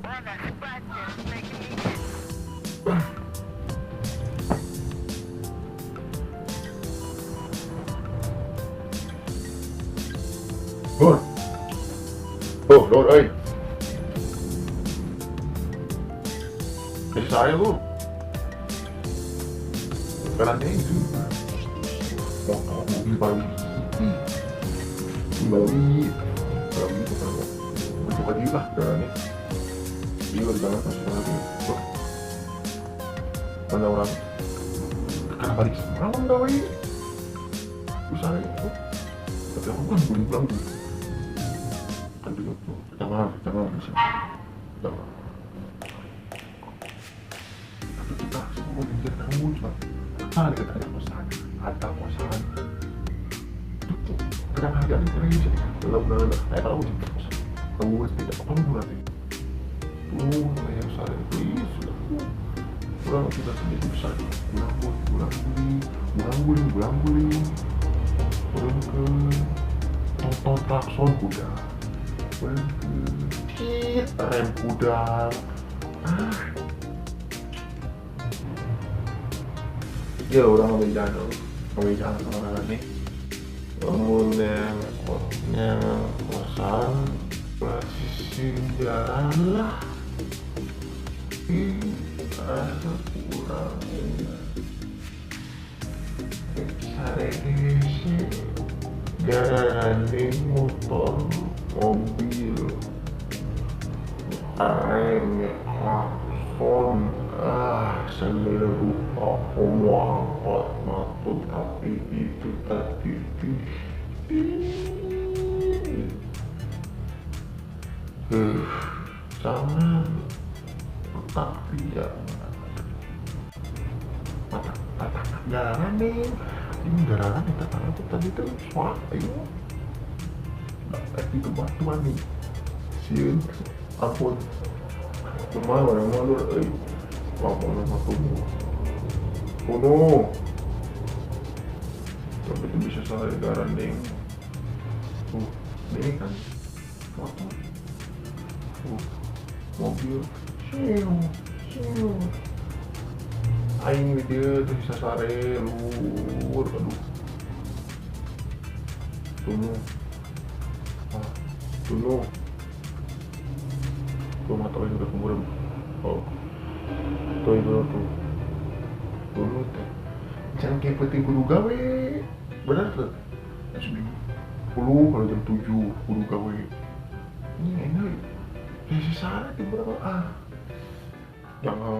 Lur. Oh, lur euy. Bisa saya lur. Karena itu. Motor mobil baru. Baru baru itu kan. Masuk aja lah jalannya. Iya di jalan masuk lagi. Loh. Mana orang? Karena balik semalam gawe. Usaha itu. Tapi aku kan beli pulang dulu. Kan dulu tuh. Jangan, jangan bisa. Jangan. Tapi kita semua mikir kamu cuma. Ah, dekat ada kosan, ada kosan. Tuh, kadang harga ini kurang bisa. Kalau benar, kalau udah kosan, kamu tidak apa berarti. Tuh, yang salah please, sudah. Kurang kita sendiri bisa. Kurang guling, kurang guling, kurang guling. Kurang ke tonton klakson kuda. Kurang ke rem kuda. Ah. Ya orang ngambil jalan, ngambil jalan sama nih. Bangun yang kosan, sisi jalan lah. Ih, rasa kurang. Sare sih, jalan di motor, mobil, rem, klakson. Ah, segala rupa aku mau angkot matu tapi itu tadi jangan tapi jangan mata jalan nih ini jalan nih tangan tuh tadi tuh wah ayo itu batuan nih siun ampun cuma orang malu Kuno. Tapi itu bisa salah garandeng. Tuh, ini kan motor. Tuh, mobil. Siu, siu. Aing dia tuh bisa sare lur, aduh. Tuh. Ah, tuh. Tuh mata aing udah kemurem. Oh. Tuh itu tuh dulu teh jangan kayak penting kudu gawe bener tuh jam 10 kalau jam 7 kudu gawe ini enak ya sih sana di berapa ah jangan